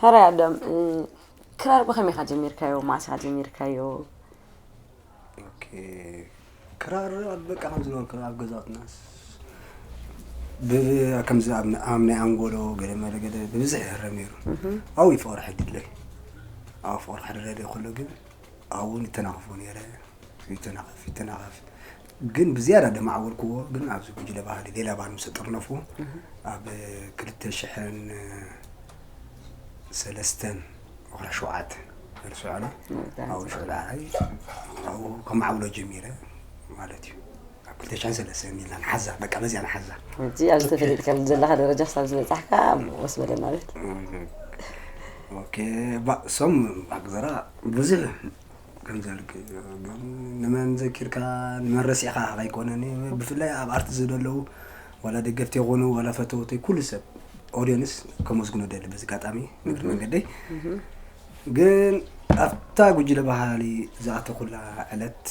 ሕራይ ኣዳም፣ እ፣ ክራር ብኸመይ ኢኻ ጀሚርካዮ? መዓስ ኢኻ ጀሚርካዮ? ኦኬ፣ ክራር በቃ ከም ዝበልኩ ኣብ ገዛውትናስ ብ-፣ ከምዚ ኣብ ኣብ ናይ ኣንጎሎ ገለ መለ ገለ ብብዝሕ ይህረም ነይሩ። ኣብኡ ፍቕሪ ሕድለይ፣ ኣብኡ ፍቕሪ ሕድለይ ከሎ ግን ኣብኡ ንተናኸፎ ነይረ። ይተናኸፍ ይተናኸፍ ግን ብዝያዳ ደማዕወልክዎ ግን ኣብዚ ጉጅለ ባህሊ ሌላ ባንድ ምስ ጠርነፉ ኣብ ክልተ ሽሕን ሰለስተን ወርሒ ሸውዓተ ርሱዓለ ኣብኡ ሽዑ ደዓይ ኣብኡ ከማዕብሎ ጀሚረ ማለት እዩ። ኣብ ክልተ ሽሕን ሰለስተን ኢልና ንሓዛ፣ በቃ በዚኣ ንሓዛ። ሕጂ ኣብ ዝተፈለጥካሉ ዘለኻ ደረጃ ክሳብ ዝበጻሕካ ወስ በለና በል። ኦኬ፣ ባ-፣ ሶም ኣግዘራ ብዙሕ ከም ዘልክ ግን ንመን ዘኪርካ ንመን ረሲዕካ ከይኮነኒ ብፍላይ ኣብ ኣርቲ ዝደለዉ ዋላ ደገፍቲ ይኾኑ ዋላ ፈተውተይ ኩሉ ሰብ ኦድየንስ ከመስግኖ ደሊ በዚ ኣጋጣሚ ንግሪ መንገደይ ግን ኣብታ ጉጅለ ባህሊ ዝኣተኹላ ዕለት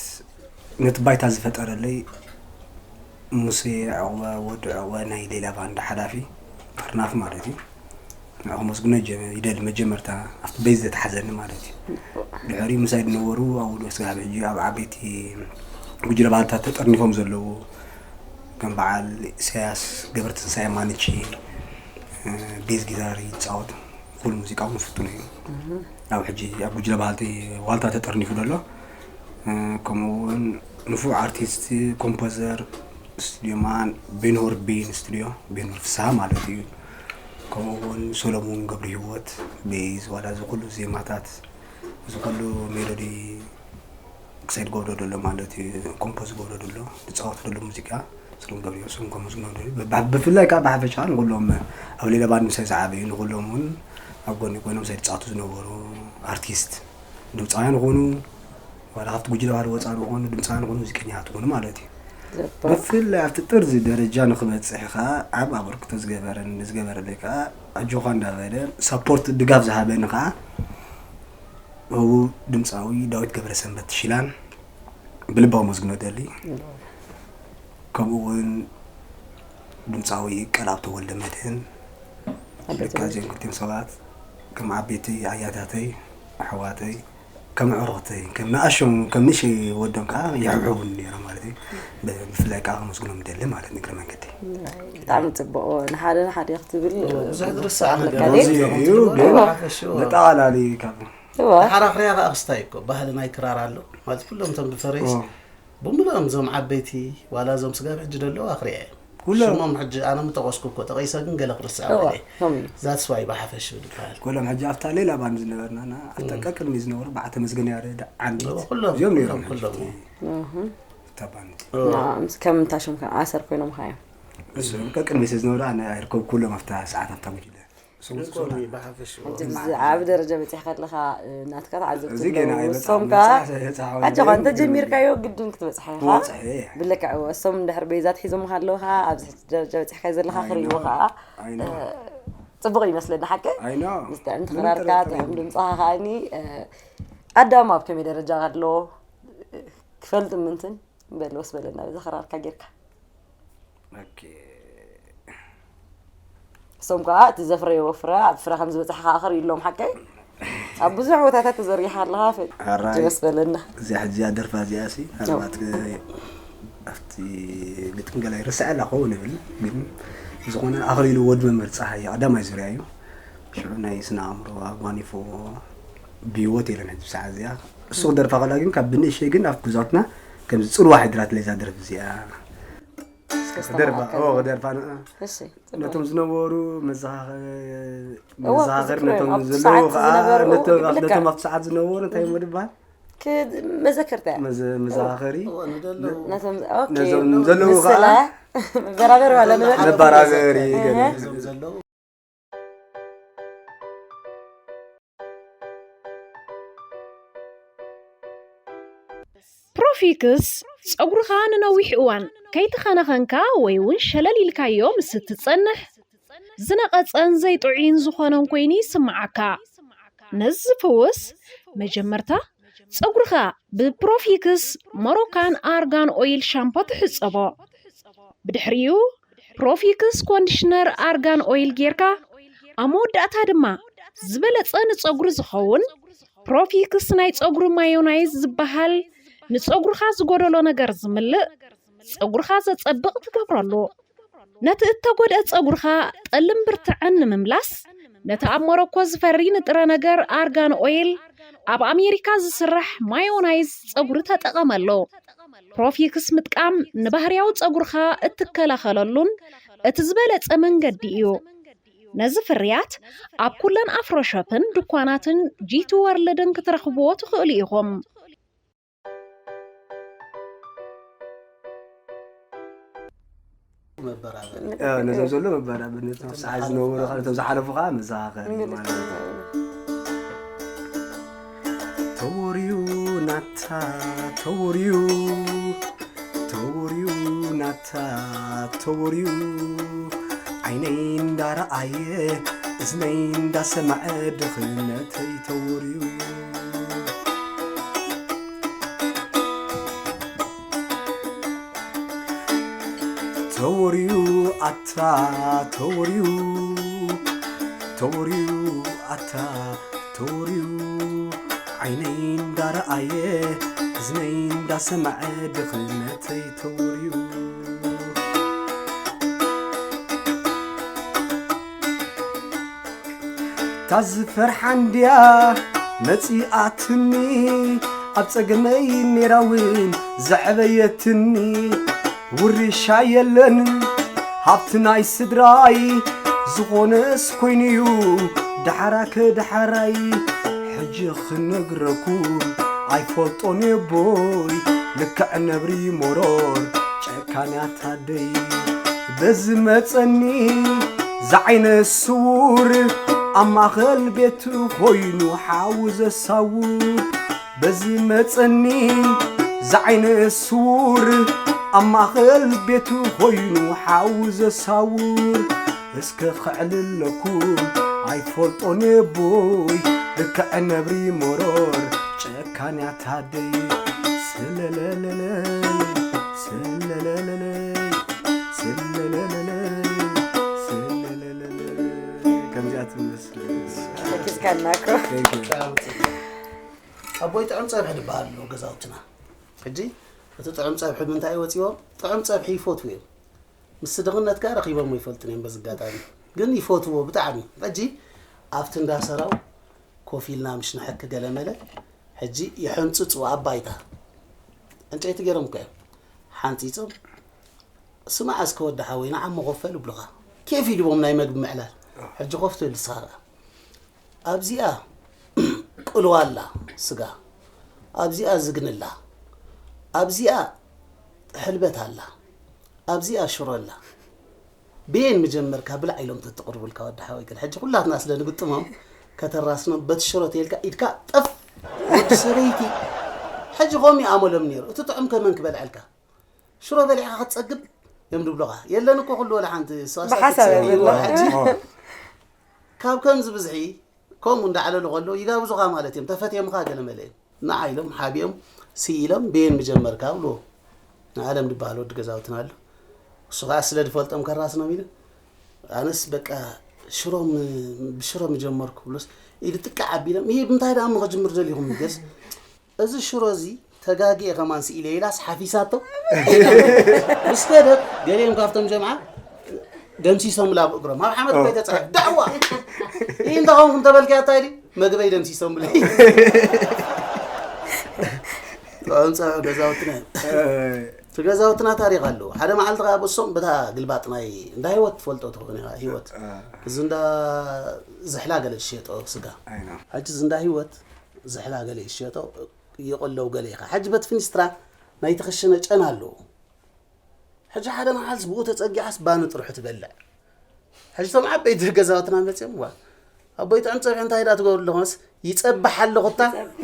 ነቲ ባይታ ዝፈጠረለይ ሙሴ ዕቑበ ወዲ ዕቑበ ናይ ሌላ ባንዳ ሓላፊ ጠርናፊ ማለት እዩ። ንዑ ከመስግኖ ይደሊ መጀመርታ ኣብቲ ቤዝ ዘተሓዘኒ ማለት እዩ። ድሕሪ ምሳይ ዝነበሩ ኣብኡ ስጋብ ሕጂ ኣብ ዓበይቲ ጉጅለ ባህልታት ተጠርኒፎም ዘለዉ ከም በዓል ኢሳያስ ገብረትንሳኤ ማንቺ ቤዝ ጊታር ይፃወት። ኩሉ ሙዚቃ እውን ፍቱን እዩ። ኣብ ሕጂ ኣብ ጉጅለ ባህልቲ ዋልታ ተጠርኒፉ ዘሎ ከምኡ እውን ንፉዕ ኣርቲስት ኮምፖዘር ስቱዲዮ ማን ቤንሆር ቤን ስቱዲዮ ቤንሆር ፍስሃ ማለት እዩ። ከምኡ እውን ሶሎሙን ገብረ ህይወት ቤዝ ዋላ እዚ ኩሉ ዜማታት እዚ ኩሉ ሜሎዲ ክሳይ ዝገብሮ ዘሎ ማለት እዩ። ኮምፖዝ ዝገብሮ ዘሎ ዝፃወት ዘሎ ሙዚቃ ስሩም ገብሪዮ ስሩም ኮምፖዝ ዝገብሮ ዘሎ ብ- ብፍላይ ከዓ ብሓፈሻ ንኩሎም ኣብ ሌላ ባንድ ምሳይ ዝዓበዩ ንኩሎም እውን ኣብ ጎኒ ኮይኖም ሳይ ዝፃወቱ ዝነበሩ ኣርቲስት ድምፃውያን ይኾኑ ዋላ ካብቲ ጉጅለ ባህሊ ወፃ ዝኾኑ ድምፃውያን ይኾኑ ሙዚቀኛታት ይኾኑ ማለት እዩ። ብፍላይ ኣብቲ ጥርዚ ደረጃ ንክበፅሕ ከዓ ዓብ ኣበርክቶ ዝገበረን ዝገበረለይ ከዓ ኣጆኻ እንዳበለ ሰፖርት ድጋፍ ዝሃበኒ ከዓ እው ድምፃዊ ዳዊት ገብረሰንበት ሽላን ብልባዊ መስግኖ ደሊ ከምኡ እውን ድምፃዊ ቀላብ ተወልደ መድህን ልካ እዚኦም ክልቲኦም ሰባት ከም ዓበይቲ ኣያታተይ ኣሕዋተይ ከም ዕሩኽተይ ከም ንኣሽም ከም ንእሽተይ ወዶም ከዓ የሕብሕቡኒ ነይሮም ማለት እዩ። ብፍላይ ከዓ ከመስግኖም ደሊ ማለት ንግረ መንገዲ። ብጣዕሚ ፅቡቅ። ንሓደ ንሓደ ክትብል ብዙሕ ዝርሳዕ ነገር ኣለካ ድዩ? እዚ እዩ ግን ብሓፈሽኡ መጠቓላሊ ካብ እዋ ሓራኽርያ ከዓ ክስታይ እኮ ባህሊ ናይ ክራር ኣሎ ማለት ኩሎም እቶም ብፈረስ ብምልኦም እዞም ዓበይቲ ዋላ እዞም ስጋብ ሕጂ ደለዉ ኣኽርያ እዮም ኩሎም ሽሞም ሕጂ ኣነ ምጠቐስኩ እኮ ጠቒሰ ግን ገለ ክርስዕ እዋ በለ ከምኡ እዩ። ዛትስ ዋይ ብሓፈሽኡ ዝበሃል ኩሎም ሕጂ ኣብታ ሌላ ባንድ ዝነበርና ና ኣብታ ቀቅድሚ ዝነበሩ በዓተ መስገን ያረድ ዓንዲት ኩሎም እዚኦም ኩሎም ነይሮም ኩሎም ኣብታ ባንድ ንዕኦም ምስ- ከም እንታሾም ከ ኣሰር ኮይኖም ኻዮም። እዚኦም ቀቅድሚ ዝነበሩ ኣነ ኣይርከብኩሎም ኣብታ ሰዓት ኣብታ ጉጅለ ስንኮሚ ብሓፈሽኡ ሕጂ ብዚ ዓብ ደረጃ በፂሕካ ኣለካ ናትካ ተዓዘብቲ እዚ ገና ኣለዉ። ኣይበፅሓ እሶም ከኣ ኣጆኻ እንተ ጀሚርካዮ ግድን ክትበፅሓ ኢኻ። ክበፅሐ እየ ብልክዕ እወ እሶም እንድሕር ቤዛት ሒዞምካ ኣለዉ ከዓ ኣብዚ ሕጂ ደረጃ በፂሕካዮ ዘለካ I ክርእይዎ know. ከዓ I know. ፅቡቕ ይመስለኒ ሓቀይ I know. ምስቲ ዕንቲ ምንም ክራርካ ጥርጥር ጥዑም የብሉን። ድምፅኻ ከዓኒ ኣዳም ኣብ ከመይ ደረጃ ኣሎ ክፈልጥ ምንትን በል ወስ በለና በዚ ክራርካ ጌርካ Okay. እሶም ከዓ እቲ ዘፍረይዎ ፍረ ኣብ ፍረ ከም ዝበፅሐ ከዓ ክርእዩ ኣለዎም ሓቀይ ኣብ ብዙሕ ቦታታት ተዘርጊሓ ኣለካ ፈ- ሕራይ ወስ በለና እዚኣ ሕጂ እዚኣ ደርፋ እዚኣ ሲ ምናልባት ኣብቲ ግጥም ገላ ይርስዐላ ክኸውን ይብል ግን ዝኾነ ኣኽሊሉ ወዲ መምህር ፀሃየ ቀዳማይ ዙርያ እዩ ሽዑ ናይ ስነ ኣእምሮ ኣጓኒፎ ብህይወት የለን ሕጂ ሰዓት እዚኣ እሱ ክደርፋ ከላ ግን ካብ ብንእሸይ ግን ኣብ ጉዛትና ከምዚ ፅልዋ ሓድራት ለዛ ደርፍ እዚኣ እስከ ክደርፋ ዝተማሃርካ ኦ ክደርፋ ንኣ እሺ ነቶም ዝነበሩ መዘኻኸ- እወ፣ መዘኻኸሪ ክዝክሩ እዮም። ነቶም ኣብቲ ዘለዉ ሰዓት ከዓ ዝነበሩ ነቶም ልክዕ። ነቶም ኣብቲ ሰዓት ዝነበሩ እንታይ እሞ ድበሃል ክ- መዘከርታ እያ መዘ- መዘኻኸሪ ንደለዉ ነቶም ኦኬ ነዞም ዘለዉ ምስላ ከዓ መበራበሪ ዋላ ንበል መበራበሪ ገለ ዞም ዘለዉ ፕሮፊክስ ጸጉርኻ ንነዊሕ እዋን ከይተኸናኸንካ ወይ እውን ሸለል ኢልካዮ ምስ እትጸንሕ ዝነቐጸን ዘይጥዑይን ዝኾነን ኮይኑ ይስምዓካ። ነዚ ዝፍውስ መጀመርታ ጸጉርኻ ብፕሮፊክስ ሞሮካን ኣርጋን ኦይል ሻምፖ ትሕጸቦ። ብድሕሪኡ ፕሮፊክስ ኮንዲሽነር ኣርጋን ኦይል ጌርካ ኣብ መወዳእታ ድማ ዝበለጸ ንጸጉሪ ዝኸውን ፕሮፊክስ ናይ ጸጉሪ ማዮናይዝ ዝበሃል ንጸጉርኻ ዝጎደሎ ነገር ዝምልእ ጸጉርኻ ዘጸብቕ ትገብረሉ። ነቲ እተጎድአ ጸጉርኻ ጠልን ብርትዐን ንምምላስ ነቲ ኣብ ሞሮኮ ዝፈሪ ንጥረ ነገር ኣርጋን ኦይል ኣብ ኣሜሪካ ዝስራሕ ማዮናይዝ ጸጉሪ ተጠቐመሉ። ፕሮፊክስ ምጥቃም ንባህርያዊ ጸጉርኻ እትከላኸለሉን እቲ ዝበለጸ መንገዲ እዩ። ነዚ ፍርያት ኣብ ኩለን ኣፍሮሾፕን ድኳናትን ጂቲ ወርልድን ክትረኽብዎ ትኽእሉ ኢኹም። ነዞም ዘሎ መባራብነት ሰዓት ዝነበሩ ካልቶም ዝሓለፉ ከዓ መዘኻኸሪ ማለት እዩ። ተወርዩ ናታ ተወርዩ ተወርዩ ናታ ተወርዩ ዓይነይ እንዳረኣየ እዝነይ እንዳሰማዐ ድኽነተይ ተወርዩ ተወርዩ ኣታ ተወርዩ ተወርዩ ኣታ ተወርዩ ዓይነይ እንዳረኣየ እዝነይ እንዳሰማዐ ድኽነተይ ተወርዩ ታዝፈርሓ እንድያ መጺኣትኒ ኣብ ጸገመይ ኔራ እውን ዘዕበየትኒ ውርሻ የለን ሃብቲ ናይ ስድራይ ዝኾነስ ኮይኑዩ ደሓራከ ደሓራይ ሕጂ ክነግረኩም ኣይፈልጦን የቦይ ልክዕ ነብሪ ሞሮር ጨካንያት ኣደይ በዚ መጸኒ ዝዓይነ ስውር ኣብ ማእኸል ቤት ኮይኑ ሓዊ ዘሳውር በዚ መጸኒ ዝዓይነ ስውር ኣብ ማእኸል ቤቱ ኮይኑ ሓዊ ዘሳውር እስከ ኸዕልለኩም ኣይትፈልጦን የቦይ ልክዕ ነብሪ መሮር ጨካንያት ኣደይ ስለለለለይ ስለለለለለይ ስለለለለለይ ስለለለለለይ ከምዚኣ ትመስል ተኪስካና እኮ ኣቦይ ጥዑም ፀብሒ ዝበሃል ኣሎ ገዛውትና ሕጂ እቲ ጥዑም ፀብሒ ምንታይ ወፂዎም ጥዑም ፀብሒ ይፈትዉ እዮም ምስ ድኽነት ከኣ ረኺቦም ይፈልጡን እዮም በዚ ኣጋጣሚ ግን ይፈትዎ ብጣዕሚ ሕጂ ኣብቲ እንዳሰራው ኮፍ ኢልና ምሽ ንሐኪ ገለመለ ሕጂ ይሕንፅፁ ኣብ ባይታ ዕንጨይቲ ገይሮም እኮ እዮም ሓንፂፆም ስማዕ እስከ ወዲ ሓወይ ንዓሞ ኮፍ በል ይብሉኻ ኬፍ ይድቦም ናይ መግቢ ምዕላል ሕጂ ኮፍ ትብል ንስኻ ከኣ ኣብዚኣ ቅልዋ ኣላ ስጋ ኣብዚኣ ዝግኒ ኣላ ኣብዚኣ ሕልበት ኣላ ኣብዚኣ ሽሮ ኣላ በየን ምጀመርካ ብላዕ ኢሎም ተትቕርቡልካ ወዲ ሓወይ ግን ሕጂ ኩላትና ስለ ንግጥሞም ከተራስኖም በቲ ሽሮ ተይልካ ኢድካ ጠፍ ወዲ ሰበይቲ ሕጂ ከምኡ ይኣመሎም ነይሩ እቲ ጥዑም ከመን ክበልዐልካ ሽሮ በሊዕካ ክትፀግብ እዮም ድብሎኻ የለን እኮ ኩሉ ወላ ሓንቲ ሰዋሳ ብሓሳብ ክትፅእል እየን እይዋ ሕጂ ካብ ከምዚ ብዝሒ ከምኡ እንዳዓለሉ ከለዉ ይጋብዙኻ ማለት እዮም ተፈትየምኻ ገለ መለ እዮም ንዓ ኢሎም ሓቢኦም ስኢሎም በየን ምጀመርካ ብልዎ ንዓለም ዝበሃል ወዲ ገዛውትና ኣሎ እሱ ከዓ ስለ ድፈልጦም ከራስኖም ኢሉ ኣነስ በቃ ሽሮ ም- ብሽሮ ምጀመርኩ ብሎስ ኢሉ ጥቃዕ ኣቢሎም ይህ ብምንታይ ደኣ እሞ ክጅምር ደሊኹም ገስ እዚ ሽሮ እዚ ተጋጊኤ ከማን ስኢለ ኢላስ ሓፊሳቶ ምስ ከደት ገሊኦም ካብቶም ጀምዓ ደምሲሶምላ ብእግሮም ኣብ ሓመድ እኮ ተፅሐፍ ዳዕዋ ይህ እንተኸውንኩም ተበልክያ እንታይ ድዩ መግበይ ደምሲሶምለይ ጥዑም ፀብሒ ገዛውትና እዮም እቲ ገዛውትና ታሪክ ኣለዎ ሓደ መዓልቲ ከዓ ብሶም በታ ግልባጥ ናይ እንዳ ህይወት ትፈልጦ ትኸውን ኢኻ ህይወት እዚ እንዳ ዝሕላ ገለ ዝሸጦ ስጋ ሕጂ እዚ እንዳ ህይወት ዝሕላ ገለ ይሸጦ ይቕለው ገለ ኢኻ ሕጂ በቲ ፊኒስትራ ናይቲ ክሽነ ጨና ኣለዎ ሕጂ ሓደ መዓልስ ብኡ ተፀጊዓስ ባኒ ጥርሑ ትበልዕ ሕጂ እቶም ዓበይቲ ገዛውትና መፅኦም ዋ ኣቦይ ጥዑም ፀብሒ እንታይ ዳ ትገብሩ ኣለኹምስ ይፀብሕ ኣለኹ እታ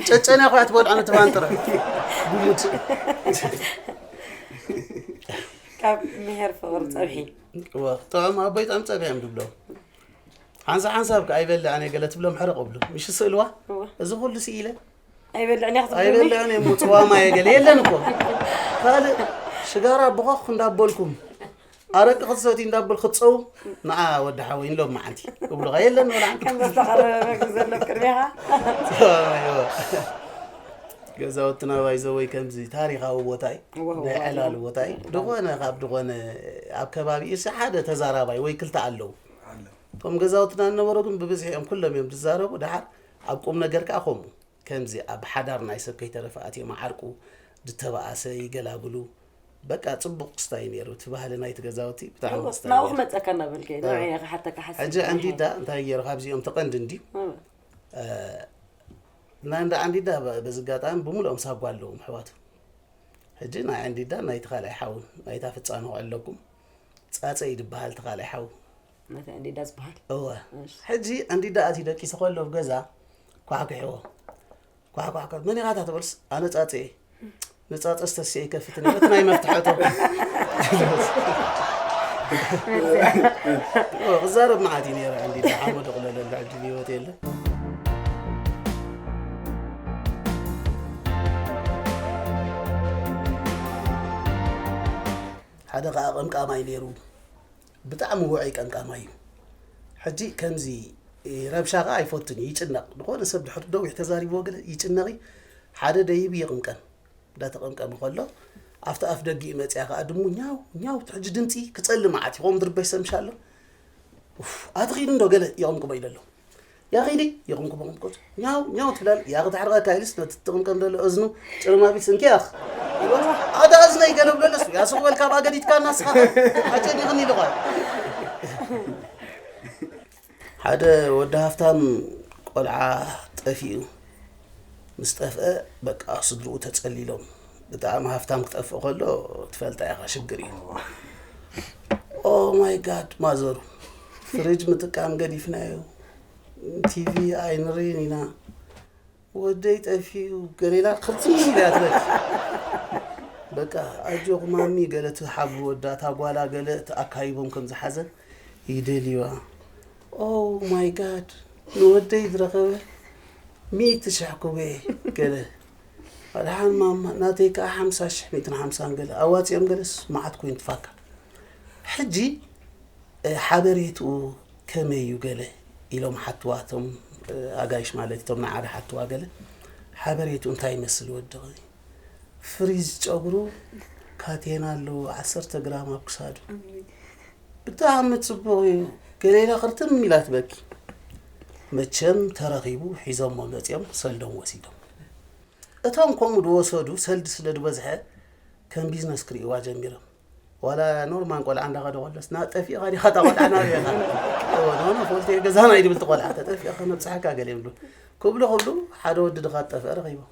ጨጨንያ ኮያ ትበልዖ ነቲ ባኒ ጥርሑ ጉሙድ ካብ ምሄር ፍቕሪ ፀብሒ ጥዑም ኣቦይ ጥዑም ፀብሒ እዮም ድብሎ ሓንሳ ሓንሳብ ከ ኣይበልዕን እየ ገለ ትብሎም ሕርቕ እብሉ ምሽ ስእልዋ እዚ ኩሉ ስኢለ ኣይበልዕን እያ ክትብለኒ ኣይበልዕን እየ ሙፅዋማ እየ ገለ የለን እኮ ካልእ ሽጋራ ብኾኽ እንዳበልኩም ኣረቂ ክትሰቲ እንዳብል ክትፀው ንዓ ወዲ ሓወይ ንሎም መዓንቲ እብሉኻ የለን ወላ ሓንቲ ከም ዘስተቐረበ መግቢ ዘሎ ቅድሚኻ ገዛውትና ባይዘወይ ከምዚ ታሪኻዊ ቦታ እዩ ናይ ዕላል ቦታ እዩ ድኾነ ካብ ድኾነ ኣብ ከባቢ እሲ ሓደ ተዛራባይ ወይ ክልተ ኣለዉ እቶም ገዛውትና ዝነበሩ ግን ብብዝሒ እዮም ኩሎም እዮም ዝዛረቡ ድሓር ኣብ ቁም ነገር ከዓ ከምኡ ከምዚ ኣብ ሓዳር ናይ ሰብ ከይተረፈ ኣትዮም ዓርቁ ዝተበኣሰ ይገላግሉ በቃ ፅቡቅ ክስታይ ነይሩ እቲ ባህሊ ናይቲ ገዛውቲ ብጣዕሚ ክስታይ ናብኡ ነይሩ። ክመፀካ እናበልከ ንዓይ ኢኻ ሓተካ ሓሲብ ሕጂ ዓንዲዳ እንታይ ገይሩ ካብዚኦም ተቐንዲ እንዲ ናይ እንዳ ዓንዲዳ በዚ ኣጋጣሚ ብምልኦም ሳጓ ኣለዎም ኣሕዋቱ ሕጂ ናይ ዓንዲዳ ናይቲ ካልኣይ ሓውን ናይታ ፍፃ ንኽዕለኩም ፃፀ እዩ ዝበሃል እቲ ካልኣይ ሓው ናታ እንዲዳ ዝበሃል እወ ሕጂ እንዲዳ ኣትዩ ደቂሱ ከሎ ኣብ ገዛ ኳሕኩሕዎ ኳሕኳሕኳ መን ኢኻ እታ ትበልስ ኣነ ፃፀ እየ ንፃፀ ዝተስየ ይከፍት ነይረ እቲ ናይ መፍትሐቶ ክዛረብ መዓት እዩ ነይረ እንዲዳ ሓመ ደቕለለሉ ሕጂ ብህይወት የለ ሓደ ከዓ ቀምቃማይ ነይሩ ብጣዕሚ ውዑይ ቀምቃማይ እዩ ሕጂ ከምዚ ረብሻ ከዓ ኣይፈቱን እዩ ይጭነቕ ዝኾነ ሰብ ድሕሪ ደዊሕ ተዛሪብዎ ገለ ይጭነቕ እዩ ሓደ ደይቡ ይቕምቀም እንዳተቐምቀመ ከሎ ኣብቲ ኣፍ ደጊኡ መፅያ ከዓ ድሙ ኛው ኛው ሕጂ ድምፂ ክፀሊ መዓት ይኸውን ድርበሽ ሰምሻ ኣሎ ኣትኺድ እንዶ ገለ ይቕምቅሞ ኢለ ኣሎ ያኺዲ ይቕምቅሞ ቅምቆት ኛው ኛው ትብላል ያኺ ተሕርቐካ ኢልስ ነቲ ትቕምቀም ዘሎ እዝኑ ጭርማቢት ስንኪ ያኽ ኣታ እዝነይ ገለ ብለለስ ያስቕ በልካ ባገዲትካ እናስኻ ኣጨኒቕኒ ኢልኳ ሓደ ወዲ ሃፍታም ቆልዓ ጠፊኡ ምስ ጠፍአ በቃ ስድርኡ ተጸሊሎም ብጣዕሚ ሃፍታም ክጠፍእ ከሎ ትፈልጣ ኢኻ ሽግር እዩ ኦ ማይ ጋድ ማዘሩ ፍሪጅ ምጥቃም ገዲፍናዮ ቲቪ ኣይንሪን ኢና ወደይ ጠፊኡ ገሌላ ክርትም ኢላ ትበል በቃ ኣጆኹ ማሚ ገለ ትሓብሩ ወዳ እታ ጓላ ገለ ተኣካይቦም ከም ዝሓዘ ይደልዩዋ ኦ ማይ ጋድ ንወደይ ዝረኸበ ሚእቲ ሽሕ ክበ ገለ ኣድሓን ማማ ናተይ ከዓ ሓምሳ ሽሕ ሚእትን ሓምሳን ገለ ኣዋፂኦም ገለስ መዓት ኮይኑ ትፋካ ሕጂ ሓበሬትኡ ከመይ እዩ ገለ ኢሎም ሓትዋ እቶም ኣጋይሽ ማለት እቶም ንዓደ ሓትዋ ገለ ሓበሬትኡ እንታይ ይመስል ወድኺ ፍሪዝ ጨጉሩ ካቴና ኣለዎ ዓሰርተ ግራም ኣብ ክሳዱ ብጣዕሚ ፅቡቕ እዩ ገሌላ ክርትም ኢላ ትበኪ መቸም ተረኺቡ ሒዞሞ መፂኦም ሰልዶም ወሲዶም እቶም ከምኡ ዝወሰዱ ሰልዲ ስለ ዝበዝሐ ከም ቢዝነስ ክርእይዋ ጀሚሮም ዋላ ኖርማን ቆልዓ እንዳኸደ ከሎስ ና ጠፊእኻ ዲኻ እታ ቆልዓ ናበይ ኢኻ ኖኖ ፎልቴ ገዛና እዩ ድብል ቆልዓ ተጠፊእኻ ነብፅሓካ ገለ ይብሉ ክብሉ ክብሉ ሓደ ወዲ ድኻ ጠፍአ ረኺቦም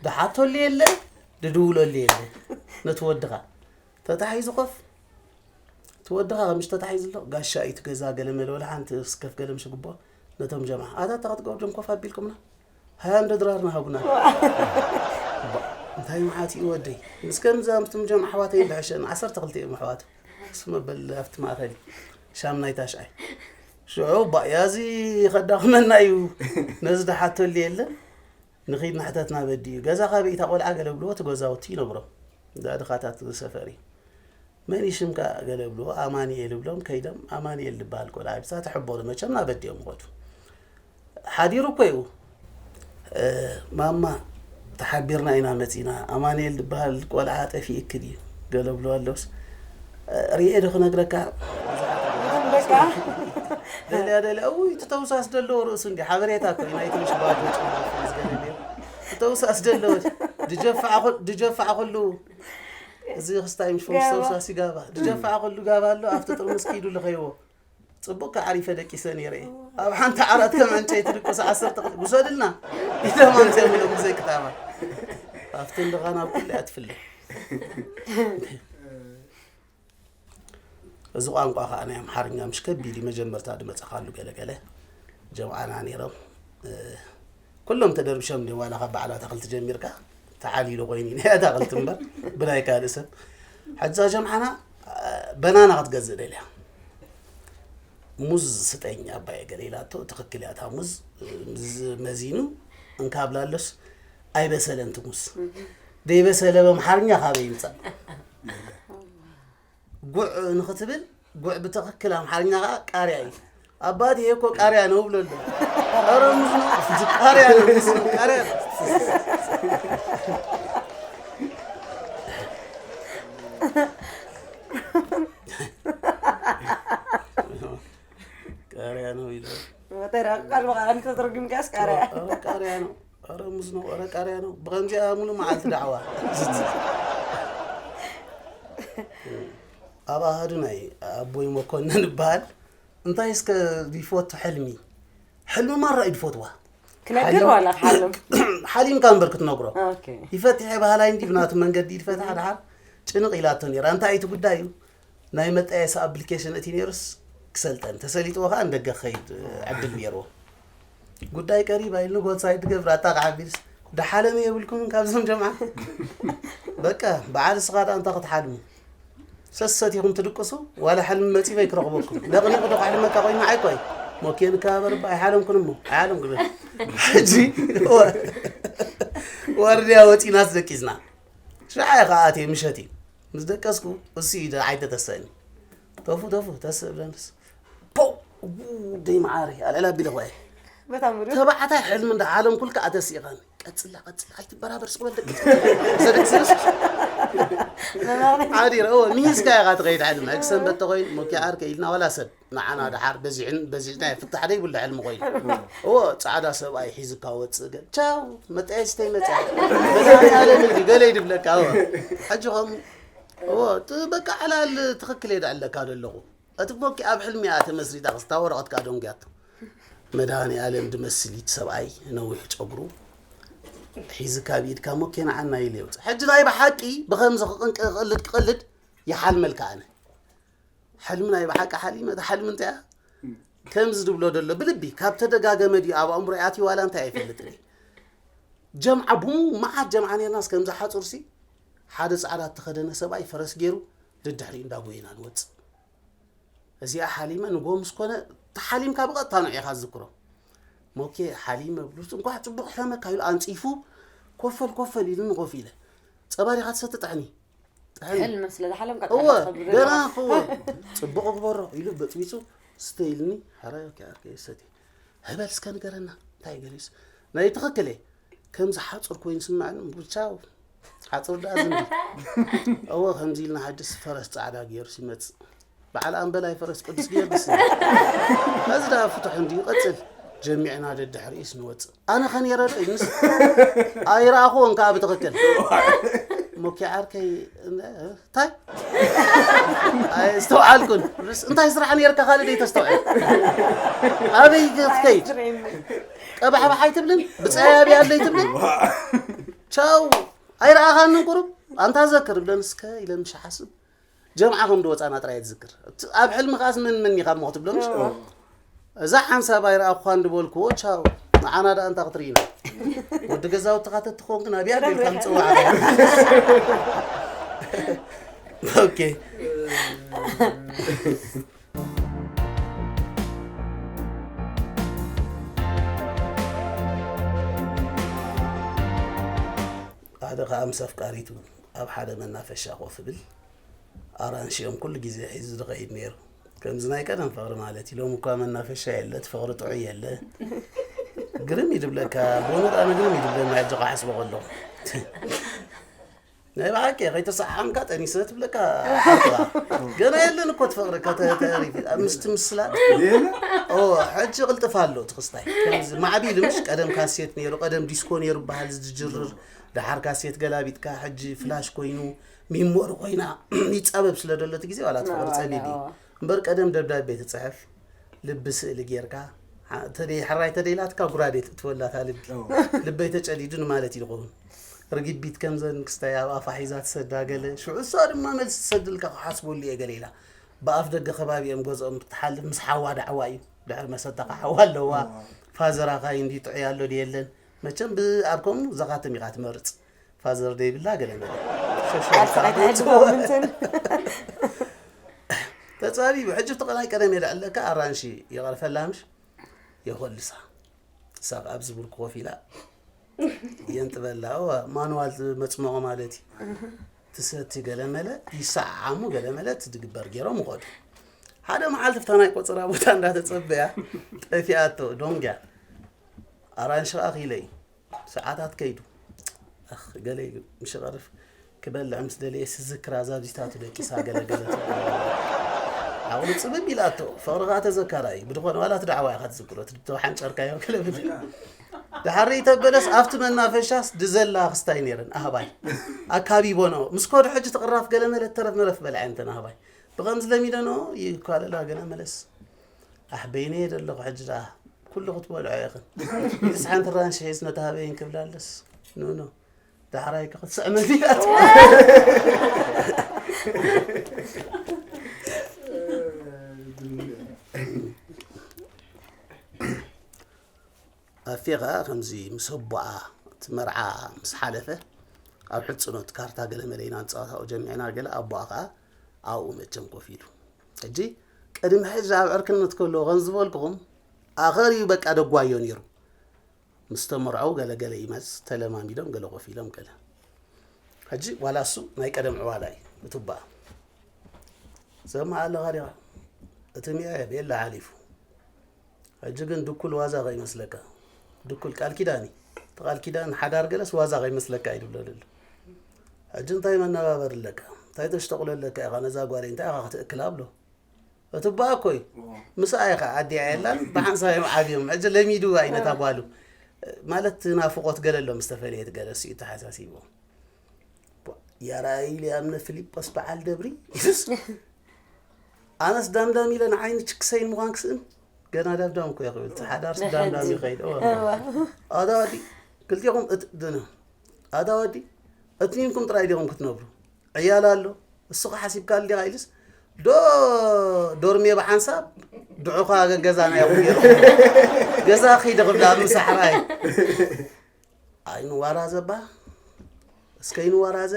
ድሓተሉ የለ ድድውለሉ የለ ነቲ ወድኻ ተታሒዙ ኮፍ እቲ ወድኻ ከምሽ ተታሒዙ ኣሎ ጋሻ እዩ ትገዛ ገለ መለ ወላ ሓንቲ ስከፍ ገለ ምሽ ግቦ ነቶም ጀምዓ ኣታ ተኸትገብዶም ኮፍ ኣቢልኩምና ሃያ እንዶ ድራር ንሃቡና እንታይ መዓት እዩ ወደይ ምስ ከምዚ ኣምትም ጀም ኣሕዋተይ ዝሕሸን ዓሰርተ ክልተ እዮም ኣሕዋቱ እሱ መበል ኣብቲ ማእኸል ሻምናይ ታሽዓይ ሽዑ ባእያዚ ከዳኽመና እዩ ነዚ ድሓተሉ የለን ንኺድ ንሕተትና በዲ እዩ ገዛ ካበይ እታ ቆልዓ ገለ ብልዎ እቲ ገዛውቲ ይነብሮም እዛ ድኻታት ዝሰፈር እዩ መን ሽምካ ገለ ብልዎ ኣማንኤል ብሎም ከይዶም ኣማንኤል ዝበሃል ቆልዓ ብዛ ተሕበሩ መቸም ናበዲኦም ይኸዱ ሓዲሩ እኮ እዩ ማማ ተሓቢርና ኢና መፂና ኣማንኤል ዝበሃል ቆልዓ ጠፊእክ ድዩ ገለ ብሎ ኣለውስ ርኤ ዶ ክነግረካ ደልያ ደልያ እው እቲ ተውሳስ ዘለዎ ርእሱ እንዲ ሓበሬታ እኮ ናይ ትንሽ ባዶ ተውሳስ ዘለዎ ድጀፋዕ ኩሉ እዚ ክስታይ ምሽ ተውሳስ ይጋባ ድጀፋዕ ኩሉ ጋባ ኣሎ ኣብቲ ጥርሙስ ኪዱ ልኸይዎ ፅቡቅ ከዓሪፈ ደቂሰ ነይረ እየ ኣብ ሓንቲ ዓራት ከም ዕንጨይቲ ድቅስ ዓሰርተ ክልተ ውሰድልና ኢሎም ኣምፅኦም ኢሎም ብዘይ ክታባ ኣብቲ እንድኻ ናብ ኩሉ እያ ትፍለ እዚ ቋንቋ ከዓ ናይ ኣምሓርኛ ምሽ ከቢድ እዩ መጀመርታ ድመፀኻሉ ገለገለ ጀምዓና ነይሮም ኩሎም ተደርብሾም ድዮም ዋላ ካብ በዓል ኣታኽልቲ ጀሚርካ ተዓሊሉ ኮይኑ ናይ ኣታኽልቲ እምበር ብናይ ካልእ ሰብ ሕጂ እዛ ጀምዓና በናና ክትገዝእ ደልያ ሙዝ ስጠኝ ኣባየ ገለ ኢላቶ ትኽክል እያ እታ ሙዝ መዚኑ እንካብላሎስ ኣይበሰለን እቲ ሙዝ ደይበሰለ በምሓርኛ ካበይ ይምፃእ ጉዕ ንኽትብል፣ ጉዕ ብትኽክል ኣምሓርኛ ኸዓ ቃርያ እዩ። ኣባቴ ይሄ እኮ ቃርያ ነው ብሎ ኣሎ። ኧረ ሙዝ ነው፣ ቃርያ ነው፣ ሙዝ ነው፣ ቃርያ ነው። ቃርያ ነው ይላል። ወተራ ቃል በቃል አንተ ተርጉም ጋስ ቃርያ ኧረ ቃርያ ነው፣ ኧረ ሙዝ ነው፣ ኧረ ቃርያ ነው። ብኸምዚኣ ሙሉ መዓልቲ ዳዕዋ። ኣብ ኣሃዱ ናይ ኣቦይ መኮንን ይበሃል። እንታይ እስከ ይፈቱ ሕልሚ? ሕልሚ ማራ እዩ ዝፈትዋ። ክነግር ዋላ ክሓልም ሓሊምካ እምበር ክትነግሮ። ኦኬ ይፈትሐ ባህላይ እንዲ ብናቱ መንገዲ ይፈትሐ። ድሓር ጭንቕ ኢላቶ ነይራ። እንታይ እቲ ጉዳይ እዩ? ናይ መጣየሲ ኣፕሊኬሽን እቲ ነይሩስ ክሰልጠን ተሰሊጥዎ ከዓ ንደገ ክኸይድ ዕድል ነይርዎ። ጉዳይ ቀሪባ ኢሉ ንጎሳይ ትገብር ኣታ ክዓቢልስ ደሓለመ የብልኩምን ካብዞም ጀምዓ። በቃ በዓል ስኻ ደኣ እንታይ ክትሓልሙ? ሰሰት ኢኹም ትድቅሱ። ዋላ ሕልሚ መፂበይ ክረኽበኩም ደቕኒቑ ዶ ካሕልመካ ኮይኑ ንዓይ ኮይ ሞኬን ካበርባ ኣይሓለምኩን እሞ ኣይሓለምኩን። ሕጂ ወርድያ ወፂናስ ደቂስና። ሽዓ ኢኻ ኣትየ ምሸት እዩ ምስ ደቀስኩ እሱ እዩ ዓይተ ተሰእኒ። ተፉ ተፉ ተስእ ብለንስ ፖው ደይ መዓሪ ኣልዕላ ቢለ ኾየ። በታ ምሩ ተባዕታይ ሕልሚ እንዳ ዓለም ኩልካ ኣተሲእኻኒ። ቀጽላ ቀጽላ ኣይትበራበር ስቕ በል ደቂ። ዘደቅስስ ሓዲር እወ ሚሂዝካ ኢኻ ትኸይድ ሕልሚ። ሕጂ ሰንበት ተኾይኑ ሞኪ ዓርከ ኢልና ዋላ ሰብ ንዓና ድሓር በዚሕን በዚሕና ፍታሕ ደይብሉ ሕልሚ ኮይኑ። እወ ጻዕዳ ሰብኣይ ሒዝካ ወጽእ ገል ቻው መጣየስተ ይመጽእ። መድሃኒኣለም እንዲ ገለ ይድብለካ እወ። ሕጂ ኸም እወ በቃ ዕላል ትኽክል እየ ዳዕለካ ዘለኹ። እቲ ሞኪ ኣብ ሕልሚ እያ ተመስሪታ ክስታ ወረቐት ከዓ ደንጉያቶ። መድሃኒኣለም ድመስል እቲ ሰብኣይ ነዊሕ ጨጉሩ ሒዝካ ብኢድካ ሞኬ ንዓና ኢሉ የውፅእ። ሕጂ ናይ ብሓቂ ብኸምዚ ክቕንቅ ክቕልድ ክቕልድ ይሓልመልካ ኣነ። ሕልሚ ናይ ብሓቂ ሓሊመ እታ ሕልሚ እንታይ እያ? ከምዚ ዝብሎ ዘሎ ብልቢ ካብ ተደጋገመ ድዩ ኣብ ኣእምሮ ኣትዩ ዋላ እንታይ ኣይፈልጥን እየ። ጀምዓ ቡሙ መዓት ጀምዓ ነርናስ ከምዚ ሓፁርሲ ሓደ ፃዕዳ እተኸደነ ሰብኣይ ፈረስ ገይሩ ድድሕሪ እንዳጎይና ንወፅእ። እዚኣ ሓሊመ ንጎ ምስ ኮነ ተሓሊምካ ብቐጥታ ንዑ ኢኻ ዝዝክሮ። ሞኬ ሓሊመ ብሉስ እንኳዕ ፅቡቕ ሕለመካ ኢሉ ኣንፂፉ ኮፈል ኮፈል ኢሉኒ ኮፍ ኢለ ፀባሪኻ ትሰቲ ጥዕኒ ጥዕኒ ሕልም ስለ ዝሓለም እወ ገና ክወ ፅቡቕ ግበሮ ኢሉ በፅቢፁ ስተ ኢልኒ ሓራይ ኦኬ ዓርከይ ሰቲ ህበል እስከ ንገረና እንታይ ገሊስ ናይ ትኽክል እየ ከምዚ ሓፁር ኮይኑ ስማዕኒ ብቻው ሓፁር ደኣ ዝንዲ እወ ከምዚ ኢልና ሓድስ ፈረስ ፃዕዳ ገይሩ ሲመፅእ በዓል ኣምበላይ ፈረስ ቅዱስ ጊዮርጊስ ነዚ ደኣ ፍትሑ እንድዩ ይቐፅል ጀሚዕና ደድሕሪኡስ ንወፅእ ኣነ ኸ ነይረ ዶ ምስ ኣይረኣኽዎን ከዓ ብትኽክል ሞኪ ዓርከይ እንታይ ኣይስተውዓልኩን እንታይ ስራሕ ነይርካ ካልእ ደይተስተውዕል ኣበይ ክትከይድ ቀባሕባሕ ኣይትብልን ብፀያቢ ኣለይ ትብልን ቻው ኣይረኣኻንን ቁሩብ ኣንታ ዘክር ብለን እስከ ኢለን ምሽ ሓስብ ጀምዓ ከም ድወፃና ጥራይ ትዝክር ኣብ ሕልሚ ከዓስ መን መን ኢኻ እሞ ክትብሎ ምሽ እዛ ሓንሳብ ኣይረኣኳን ድበልክዎ ቻው ንዓና ደኣ እንታ ክትርኢና ወዲ ገዛውትኻ ተትኾን ግን ኣብያ ደልካ ምፅዋዕ ኦኬ ሓደ ከዓ ምስ ኣፍቃሪቱ ኣብ ሓደ መናፈሻ ኮፍ ብል ኣራንሺ እዮም ኩሉ ግዜ ሒዙ ዝኸይድ ነይሩ። ከምዚ ናይ ቀደም ፍቕሪ ማለት እዩ። ሎሚ እኳ መናፈሻ የለ፣ እቲ ፍቕሪ ጥዑይ የለ። ግርም እዩ ድብለካ፣ በእውነት ኣነ ግርም እዩ ድብለኒ ሕጂ ክሓስቦ ከለኹ። ናይ ብሓቂ ከይተሰሓሓምካ ጠኒሰ ትብለካ ሓፍትኻ። ገና የለን እኮ እቲ ፍቕሪ ከተተሪፊ ምስቲ ምስላ። ኦ ሕጂ ቅልጥፍ ኣሎ እቲ ክስታይ። ከምዚ ማዕቢሉ ምሽ ቀደም ካሴት ነይሩ፣ ቀደም ዲስኮ ነይሩ በሃል ዝጅርር፣ ደሓር ካሴት ገላቢጥካ ሕጂ ፍላሽ ኮይኑ ሚሞሪ ኮይና ይፃበብ ስለ ዘሎ እቲ ግዜ ዋላ እቲ ፍቕሪ ፀቢብ እዩ። እምበር ቀደም ደብዳቤ ትፅሕፍ ልቢ ስእሊ ጌርካ ተደይ ሕራይ ተደይላትካ ጉራዴ ትእትወላታ ልቢ ልበይ ተጨዲዱ ንማለት እዩ ዝኸውን ርግቢት ከምዘን ክስታይ ኣብ ኣፋ ሒዛ ትሰዳ ገለ ሽዑ እሳ ድማ መልሲ ትሰድልካ ክሓስበሉ እየ ገለ ኢላ ብኣፍ ደገ ከባቢ እዮም ገዝኦም ትሓልፍ ምስ ሓዋ ዳዕዋ እዩ ድሕሪ መሰታ ከዓ ሓዋ ኣለዋ ፋዘራ ካይ እንዲ ጥዑይ ኣሎ ድየለን መቸም ብኣብ ከምኡ ዘኻትም ኢኻ ትመርፅ ፋዘር ደይብላ ገለ መለ ሸሸ ተፃቢቡ ሕጂ ተቐላይ ቀደም የልዕለካ ኣራንሺ ይቐርፈላ ምሽ የኾልሳ ሳብ ኣብዚ ብርኩ ኮፍ ኢላ የንጥበላ እዋ ማንዋል መፅመቑ ማለት እዩ ትሰቲ ገለመለ ይሰዓዓሙ፣ ገለመለ ትድግበር ገይሮም ይኸዱ። ሓደ መዓልቲ ፍታ ናይ ቆፀራ ቦታ እንዳተፀበያ ጠፊኣቶ ዶንግያ። ኣራንሺ ከዓ ክኢለ እዩ። ሰዓታት ከይዱ። ኣኽ፣ ገለ ኢሉ ምሽቐርፍ ክበልዕ ምስ ደለየ ስዝክራ ዛዚታቱ ደቂሳ ገለ ገለ ትብል። ዓቕሉ ጽብብ ኢላቶ። ፍቕሪ ከዓ ተዘካራይ እዩ። ብድኾነ ዋላ እቲ ዳዕዋ ኢኻ ትዝክሮ። እቲ ተሓንጨርካዮ ገለ ብትብል። ደሓር ተበለስ ኣብቲ መናፈሻስ ድዘላ ክስታይ ነይረን ኣህባይ። ኣካቢቦ ነው። ምስ ከዱ ሕጂ ትቕራፍ ገለ መለ ተረፍ መረፍ በልዐ እንተን ኣህባይ። ብኸምዚ ለሚደኖ ይኳለላ ገለ መለስ። ኣሕ በይነየ ደለኹ ሕጂ ደኣ ኩሉ ክትበልዖ ኢኽን። ኢልስ ሓንቲ ራንሽ ሒዝ ነታ ሃበይን ክብላ ኣለስ። ኖ ኖ። ዳሕራይ ክትስዕመኒ ኢላቶ። ኣፌ ኸኣ ከምዚ ምስ ኣቦኣ እቲ መርዓ ምስ ሓለፈ ኣብ ሕጽኖት ካርታ ገለ መለ ኢና ንጻወታኡ ጀሚዕና ገለ ኣቦኣ ኸኣ ኣብኡ መቸም ኮፍ ኢሉ። ሕጂ ቅድሚ ሕጂ ኣብ ዕርክነት ከለዉ ከም ዝበልኩኹም ኣኸር እዩ በቃ ደጓዮ ነይሩ። ምስ ተመርዐው ገለ ገለ ይመጽ ተለማሚዶም ገለ ኮፍ ኢሎም ገለ። ሕጂ ዋላ እሱ ናይ ቀደም ዕዋላ እዩ እትባ ዘማ ኣለኻ ዲኻ እቲ ሚያ ቤላ ሓሊፉ። ሕጂ ግን ድኩል ዋዛ ከይመስለካ። ድኩል ቃል ኪዳን እዩ። እቲ ቃል ኪዳን ሓዳር ገለስ ዋዛ ከይመስለካ እዩ ድብሎ ዘሎ። ሕጂ እንታይ መነባበር ኣለካ? እንታይ ተሽተቕሎ ኣለካ ኢኻ ነዛ ጓለይ እንታይ ኢኻ ክትእክላ ብሎ። እቲ እባ እኮ እዩ። ምስኣ ኢኻ ኣዲኣ የላን ብሓንሳብ እዮም ዓብዮም። ሕጂ ለሚዱ ኣይነታ ጓሉ። ማለት ናፍቖት ገለ ኣሎ ምስ ተፈለየት ገለ እሱ እዩ ተሓሳሲብዎ። ያራይ ኢሉ ኣምነ ፊሊጶስ በዓል ደብሪ ኢሉስ ኣነስ ዳምዳም ኢለ ንዓይኒ ችክሰይን ምዃን ክስእን ገና ዳምዳም እኮ ይኽብል እቲ ሓዳርስ ዳምዳም ይኸይድ እወ ኣታ ወዲ ክልቲኹም እት- ድነ ኣታ ወዲ እትኒንኩም ጥራይ ዲኹም ክትነብሩ ዕያል ኣሎ እሱ ሓሲብካ ዲኻ ኢሉስ ዶ ዶርሜ ብሓንሳብ ድዑኻ ገዛ ናይ ገዛ ኺደ ክብላ ምሳሕራይ ኣይንዋራዘ እባ እስከ ይንዋራዘ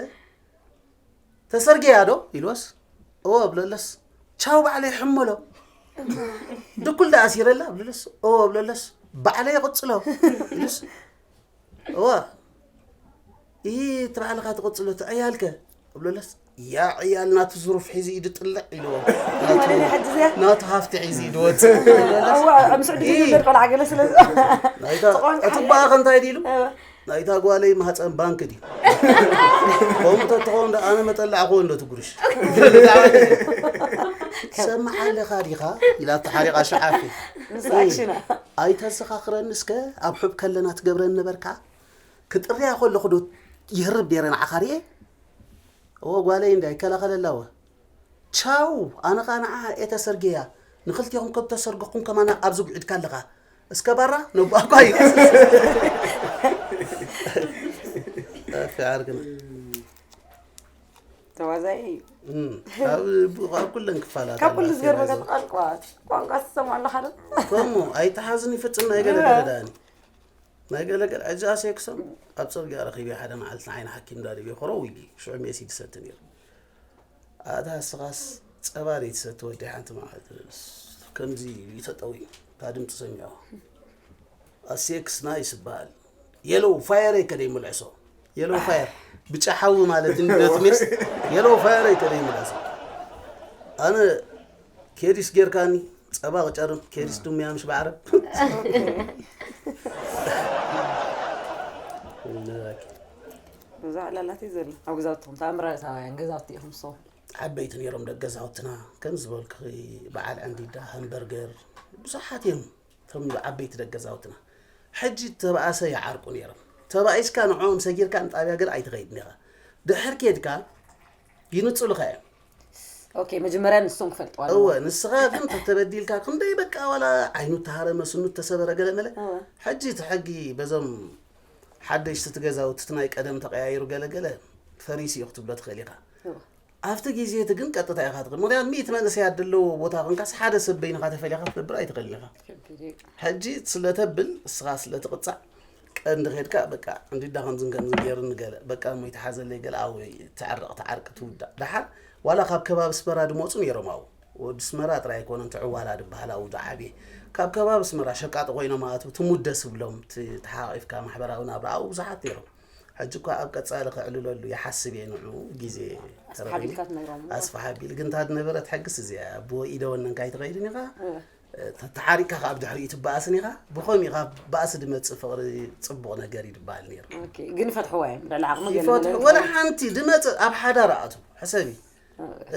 ተሰርጌያ ዶ ኢልወስ እወ ብለለስ ቻው ባዕለይ ሕመሎ ድኩል ዳ ኣሲረላ ብለለስ እወ ብለለስ ባዕለይ ይቕጽሎ ኢሉስ እወ ይህ ትባዕልኻ ትቕጽሎ ትዕያልከ ብለለስ ያ ዕያል ናቱ ዝሩፍ ሒዙ ኢዱ ጥልዕ ኢልዎ ናቱ ሃፍቲ ሒዙ ኢዱ ወፅእ ምስዑ ድዩ ይብል ቆልዓ ገለ ስለ ናይታ እቲ በኣኸ እንታይ ድኢሉ ናይታ ጓለይ ማህፀን ባንክ ድዩ ከምኡ ተትኸውን ዶ ኣነ መጠላዕክዎ እንዶ ትጉርሽ ሰማዕ ኣለኻ ዲኻ ኢላ ተሓሪቓ ሸሓፊ ኣይተዘኻኽረኒ እስከ ኣብ ሑብ ከለና ትገብረኒ ነበርካ ክጥርያ ከለኹ ዶ ይህርብ ነይረ ንዓኻ ርየ እወ ጓለይ እንዳ ይከላኸለላ ወ ቻው ኣነ ኸኣ ንዓ እየ ተሰርጌያ ንኽልቴኹም ከም ተሰርገኹም ከማና ኣብዚ ጉዒድካ ኣለኻ እስከ ባራ ነቦኣኳ እዩ ዓርክና ተዋዛኢ እዩ ኣብ ኩለን ክፋላት ካብ ኩሉ ዝገርመካ ቃል ቋንቋ ትሰምዖ ኣለኻ ዶ ከምኡ ኣይተሓዝን ይፍፅም ናይ ገለገለ ዳኒ ናይ ገለገለ ሕጂ ኣሰክሶም ኣብ ፅርግያ ረኺበ ሓደ መዓልቲ ንዓይኒ ሓኪም ዳሪበ ኮረው ኢሉ ሽዑ ሜሲ ድሰቲ ነይሩ ኣታ ስኻስ ጸባ ደይትሰቲ ወዲ ሓንቲ መዓልቲ ከምዚ ይተጠዊ እታ ድምፂ ሰሚዖ ኣሴክስ ናይስ ይበሃል የሎው ፋየረይ ከደይ ምልዕሶ የሎው ፋየር ብጫ ሓዊ ማለት እንዲ ነቲ ሜስ የሎው ፋየረይ ከደይ ምልዕሶ ኣነ ኬዲስ ጌርካኒ ጸባ ክጨርም ኬዲስ ድሙያ ምሽ ባዕርብ እዛ ዕላላት እዩ ዘሎ ኣብ ገዛውትኹም ተኣምራታውያን ገዛውቲ ኢኹም ንስኹም ዓበይቲ ነይሮም ደገዛውትና ከም ዝበልክኺ በዓል ዕንዲዳ ሃምበርገር ብዙሓት እዮም እቶም ዓበይቲ ደገዛውትና ሕጂ ተባእሰ ይዓርቁ ነይሮም ተባኢስካ ንዕኦም ሰጊርካ ንጣብያ ገለ ኣይትኸይድን ኢኻ ድሕር ኬድካ ይንፅሉኻ እዮም ኦኬ መጀመርያ ንሶም ክፈልጥዋ ኣለዎም። እወ ንስኻ ግን ተተበዲልካ ክንደይ በቃ ዋላ ዓይኑ ተሃረመ ስኑ ተሰበረ ገለ መለ እወ። ሕጂ እቲ ሕጊ በዞም ሓደሽቲ እቲ ገዛውቲ እቲ ናይ ቀደም ተቀያይሩ ገለ ገለ ፈሪሱ እዩ ክትብሎ ትኽእል ኢኻ። እወ። ኣብቲ ግዜ እቲ ግን ቀጥታ ኢኻ ትኽእል። ምኽንያቱ ሚእቲ መንእሰያት ዘለዎ ቦታ ኮንካስ ሓደ ሰብ በይንኻ ተፈሊኻ ክትነብር ኣይትኽእልን ኢኻ። ከቢድ እዩ። ሕጂ ስለተብል እስኻ ስለትቕጻዕ ቀንዲ ኸድካ በቃ እንዲዳ ከምዝን ከምዝን ገይሩኒ ገለ በቃ እሞ ይትሓዘለይ ገለ ኣብኡ ተዕርቕ ተዓርቂ ትውዳእ ደሓር ዋላ ካብ ከባቢ ኣስመራ ድመፁ ነይሮም ኣብኡ ወዲ ኣስመራ ጥራይ ኣይኮነን ትዕዋላ ድበሃል ኣብኡ ዝዓብየ ካብ ከባቢ ኣስመራ ሸቃጢ ኮይኖም ኣትው ትሙደስ ብሎም ተሓቂፍካ ማሕበራዊ ናብራ ኣብኡ ብዙሓት ነይሮም ሕጂ እኳ ኣብ ቀጻሊ ከዕልለሉ ይሓስብ እየ ንዑ ግዜ ኣስፍሓ ቢልካ ትነግሮም። ኣስፍሓ ቢል ግን እንታ ዝነበረት ሕግስ እዚኣ ብወ ኢደ ወነንካ ኣይትኸይድን ኢኻ እወ። ተሓሪካ ካብ ድሕሪኡ ትበኣስን ኢኻ ብኸም ኢኻ ባእሲ ድመፅእ ፍቕሪ ፅቡቕ ነገር እዩ ዝበሃል ነይሩ ኦኬ፣ ግን ፈትሕዋ እዮም ልዕሊ ዓቕሚ ገለ ይፈትሑ ገለ ወላ ሓንቲ ድመፅእ ኣብ ሓዳር ኣቱ ሕሰቢ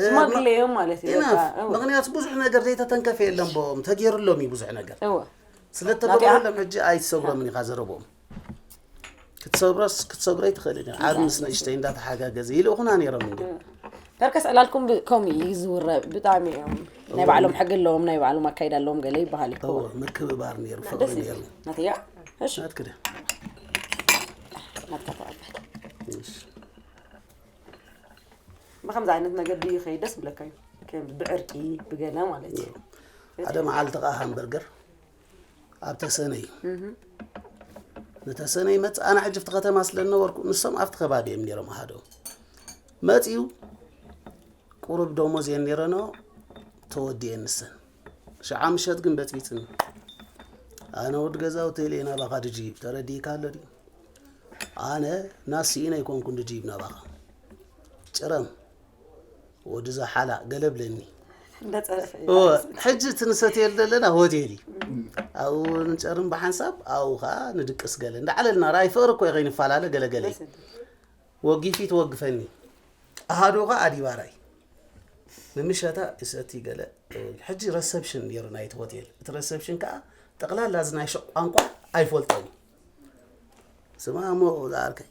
ሽማግለ እዮም ማለት እዩ ኢና በቃ፣ እወ። ምክንያቱ ብዙሕ ነገር ዘይተተንከፈ የለን ቦም ተገይሩሎም እዩ ብዙሕ ነገር እወ ስለተገበረሎም ሕጂ ኣይትሰግሮምን ኢኻ ዘረብኦም ክትሰግሮስ ክትሰግሮ ኣይትኽእልን ኢኻ ዓብ ምስ ንእሽተይ እንዳተሓጋገዘ ይልእኹና ነይሮም እንዲ ዳርከስ ዕላልኩም ብ- ከምኡ እዩ ዝውረ ብጣዕሚ እዮም ናይ ባዕሎም ሕጊ ኣለዎም ናይ ባዕሎም ኣካይዳ ኣለዎም ገለ ይበሃል እዩ እወ ምክብባር ነይሩ ፍቕሪ ነይሩ ናትያ እሺ ናትክደ ናትካ ተቐበል ብከምዚ ዓይነት ነገር ድዩ ይኸይድ ደስ ብለካ እዩ ከም ብዕርቂ ብገለ ማለት እዩ ሓደ መዓልቲ ከዓ ሃምበርገር ኣብ ተሰነይ ንተሰነይ መፅ ኣነ ሕጂ ኣብቲ ከተማ ስለ ዝነበርኩ ንሶም ኣብቲ ከባቢ እዮም ነይሮም ኣሃደው መፅዩ ቁሩብ ደሞዝ እየን ነይረኖ ተወዲኤን ንሰን ሽዓ ምሸት ግን በፅቢፅኒ ኣነ ወዲ ገዛውቲ ኢለ ናባኻ ድጅብ ተረዲእካ ኣሎ ድዩ ኣነ ናስኢነ ኣይኮንኩን ድጅብ ናባኻ ጭረም ወዲ ዘሓላ ገለ ብለኒ እንዳፀረፈ እዩ እወ፣ ሕጂ እቲ ንሰትየሉ ዘለና ሆቴል እዩ ኣብኡ ንጨርም ብሓንሳብ ኣብኡ ከዓ ንድቅስ ገለ እንዳዓለልና ራይ ፍቅሪ እኮ ከይንፈላለ ገለገለ እዩ ወጊፊ ትወግፈኒ ኣሃዱ ከዓ ኣዲባራይ ንምሸታ ይሰቲ ገለ ሕጂ ረሰፕሽን ነይሩ ናይቲ ሆቴል እቲ ረሰፕሽን ከዓ ጠቕላላ እዚ ናይ ሸቕ ቋንቋ ኣይፈልጦን እዩ ስማ እሞ ዝኣርከይ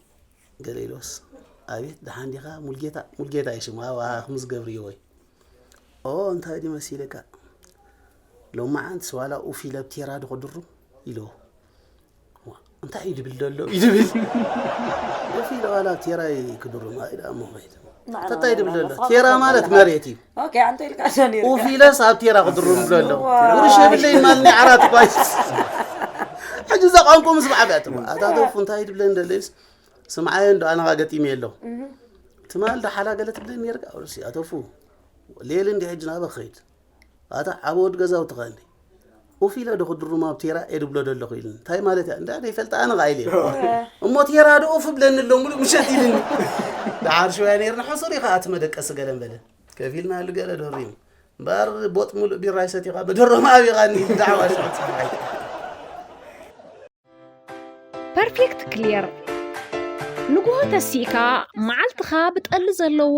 ገለ ኢሎስ ኣቤት ደሓን ዲኻ ሙልጌታ ሙልጌታ እዩ ሽሙ ኣብ ኣኽም ዝገብር እዩ ወይ ኦ እንታይ ድዩ መሲለካ ሎማዓንትስ ዋላ ኡፍ ኢለ ኣብ ቴራ ዶ ክድሩም ኢልዎ እንታይ እዩ ድብል ዘሎ እዩ ድብል ኡፍ ኢለ ዋላ ኣብ ቴራ ክድሩም ኣይ ደኣ እሞ ኸይድ ተታይ ድብል ዘሎ ቴራ ማለት መሬት እዩ ኦኬ ኣንተ ኢልካ ሸኒር ኡፍ ኢለስ ኣብ ቴራ ክድሩም ብሎ ኣሎ ውርሽ የብለይ ማልኒ ዓራት ባይ ሕጂ እዛ ቋንቋ ምስ ብዓብያ ትማ ኣታ ተፉ እንታይ ድብለኒ ደለይስ ስምዓየ እንዶ ኣነኻ ገጢመ ኣለኹ ትማል ዶ ሓላ ገለ ትብለኒ ነርካ ኣውርሲ ኣተፉ ሌል እንዲ ሕጂ ናበ ኸይድ ኣታ ዓበ ወዲ ገዛውቲ ኸ እንዲ ኡፍ ኢለ ዶ ክድሩም ኣብ ቴራ እየ ድብሎ ደለኹ ኢልኒ እንታይ ማለት እያ እንዳ ደይፈልጥ ኣነ ኸዓ ኢለ እሞ ቴራ ዶ ኡፍ ብለኒ ኣሎ ሙሉእ ምሸት ኢልኒ ደሓር ሽወያ ነይርና ሕሱር ኢኻ ኣቲ መደቀሲ ገለ በለ ከፊልና ኣሉ ገለ ደሪሙ እምበር ቦጥ ሙሉእ ቢራ ይሰቲኻ ብድሮም ኣቢቓኒ ብዳዕዋ ሽዑ ፀሓይ ፐርፌክት ክሊር ንግሆ ተሲእካ መዓልትኻ ብጠሊ ዘለዎ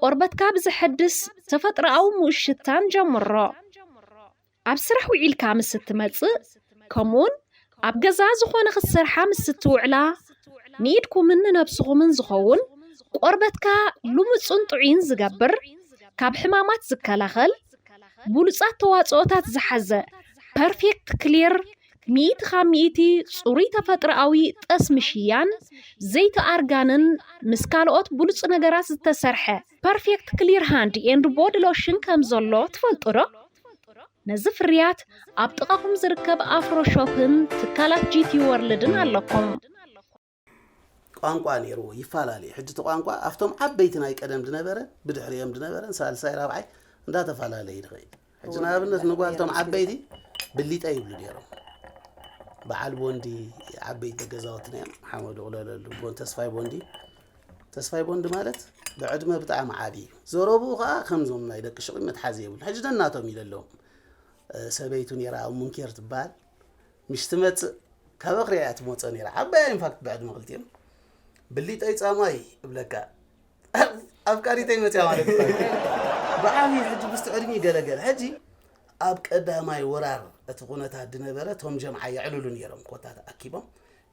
ቆርበትካ ብዘሐድስ ተፈጥሮኣዊ ምኡሽታን ጀምሮ ኣብ ስራሕ ውዒልካ ምስ እትመጽእ ከምኡውን ኣብ ገዛ ዝኾነ ክትሰርሓ ምስ እትውዕላ ንኢድኩምን ንነብስኹምን ዝኸውን ቆርበትካ ልሙጽን ጥዑይን ዝገብር ካብ ሕማማት ዝከላኸል ብሉጻት ተዋጽኦታት ዝሓዘ ፐርፌክት ክሊር ሚእቲ ካብ ሚእቲ ጽሩይ ተፈጥሮኣዊ ጠስሚ ሽያን ዘይቲ ኣርጋንን ምስ ካልኦት ብሉጽ ነገራት ዝተሰርሐ ፐርፌክት ክሊር ሃንድ ኤንድ ቦዲ ሎሽን ከም ዘሎ ትፈልጡ ዶ? ነዚ ፍርያት ኣብ ጥቓኹም ዝርከብ ኣፍሮ ሾፕን ትካላት ጂቲ ወርልድን ኣለኩም። ቋንቋ ነይርዎ ይፈላለዩ ሕጂ እቲ ቋንቋ ኣብቶም ዓበይቲ ናይ ቀደም ዝነበረ ብድሕሪኦም ዝነበረ ሳልሳይ ራብዓይ እንዳተፈላለየ ይኸይድ ሕጂ ንኣብነት ንጓልቶም ዓበይቲ ብሊጠ ይብሉ ነይሮም በዓል ቦንዲ ዓበይቲ ገዛውትና እዮም ሓመዱ ቅለለሉ ቦን ተስፋይ ቦንዲ ተስፋይ ቦንዲ ማለት ብዕድመ ብጣዕሚ ዓቢ እዩ ዘረብኡ ከዓ ከምዞም ናይ ደቂ ሽቑ መትሓዚ የብሉ ሕጂ ደናቶም ኢለ ኣለዎም ሰበይቱ ነይራ ኣብ ሙንኬር ትበሃል ምሽ ትመፅእ ካብ ኣኽርያ እያ ትመፆ ነይራ ዓባያ ኢንፋክት ብዕድመ ክልቲኦም ብሊጠይ ፃማይ እብለካ ኣፍቃሪተይ መፅያ ማለት እዩ ብዓብዪ ሕጂ ብስቲ ዕድሚ ገለገለ ሕጂ ኣብ ቀዳማይ ወራር እቲ ኩነታት ዝነበረ ቶም ጀምዓ የዕልሉ ነይሮም ኮታ ተኣኪቦም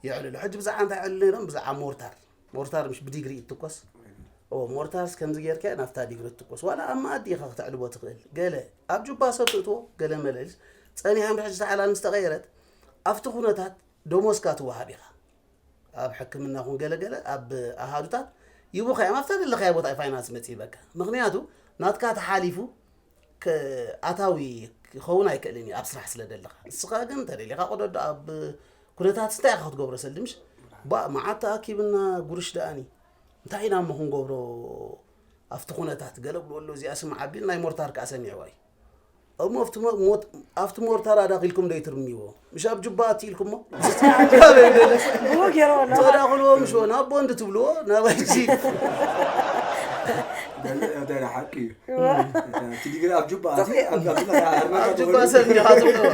የዕልሉ ሕጂ ብዛዕባ እንታይ የዕልሉ ነይሮም ብዛዕባ ሞርታር ሞርታር ምሽ ብዲግሪ ይትኮስ ኦ ሞርታርስ ከምዚ ጌርካ ናብታ ዲግሪ ትኮስ ዋላ ኣብ መኣዲ ኢኻ ክተዕልቦ ትኽእል ገለ ኣብ ጁባ ሰብ ትእትዎ ገለ መለሊስ ጸኒሓ እንድሕር ዝተሓላል ምስ ተቐየረት ኣብቲ ኩነታት ደሞዝካ ትወሃብ ኢኻ ኣብ ሕክምና ኹን ገለ ገለ ኣብ ኣሃዱታት ይቡኻ እዮም ኣብታ ዘለኻዮ ቦታ ፋይናንስ መጽእ ይበካ ምኽንያቱ ናትካ ተሓሊፉ ኣታዊ ክኸውን ኣይክእልን እዩ ኣብ ስራሕ ስለ ዘለኻ ንስኻ ግን እንተደሊኻ ቅደዶ ኣብ ኩነታት እንታይ ኢኻ ክትገብሮ ሰልዲ ምሽ ባ መዓት ተኣኪብና ጉርሽ ደኣኒ እንታይ ኢና እሞ ክንገብሮ ኣብቲ ኩነታት ገለ ብልወሎ እዚኣ ስም ዓቢል ናይ ሞርታር ከዓ ሰሚዕዋ እዩ እሞ ኣብቲ ሞ- ሞት- ኣብቲ ሞርታር ኣዳኺልኩም ዶ ይትርምይዎ? ምሽ ኣብ ጁባ ኣትኢልኩሞ? ብኡ ገይሮ ተዳኽልዎ ምሽ ናቦ እንድትብልዎ ናባይጂ ደለ ሓቂ እዩ። እቲ ዲግሪ ኣብ ጁባ ኣቲ ኣብ ኣብ ኣብ ጁባ ሰብ እንዲኻ ትብልዎ።